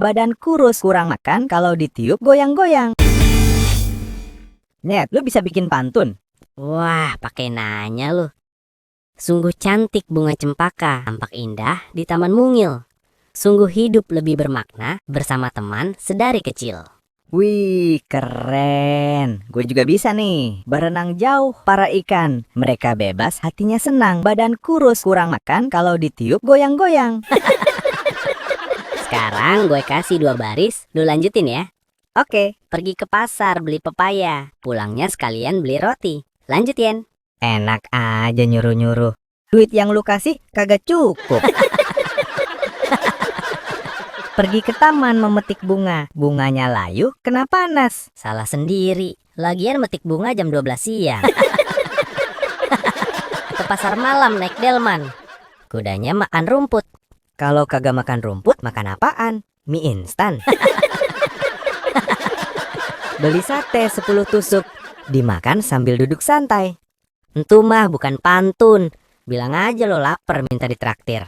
badan kurus, kurang makan kalau ditiup goyang-goyang. Net, lu bisa bikin pantun? Wah, pakai nanya lu. Sungguh cantik bunga cempaka, tampak indah di taman mungil. Sungguh hidup lebih bermakna bersama teman sedari kecil. Wih, keren. Gue juga bisa nih. Berenang jauh para ikan. Mereka bebas, hatinya senang. Badan kurus, kurang makan kalau ditiup goyang-goyang. Sekarang gue kasih 2 baris, lu lanjutin ya. Oke, Pergi ke pasar beli pepaya, pulangnya sekalian beli roti. Lanjut, Yen. enak aja nyuruh-nyuruh. Duit yang lu kasih kagak cukup. Pergi ke taman memetik bunga. Bunganya layu, kena panas. Salah sendiri. Lagian metik bunga jam 12 siang. Ke pasar malam naik delman. Kudanya makan rumput. Kalau kagak makan rumput, makan apaan? Mie instan. Beli sate 10 tusuk. Dimakan sambil duduk santai. Entu mah bukan pantun. Bilang aja lo lapar minta ditraktir.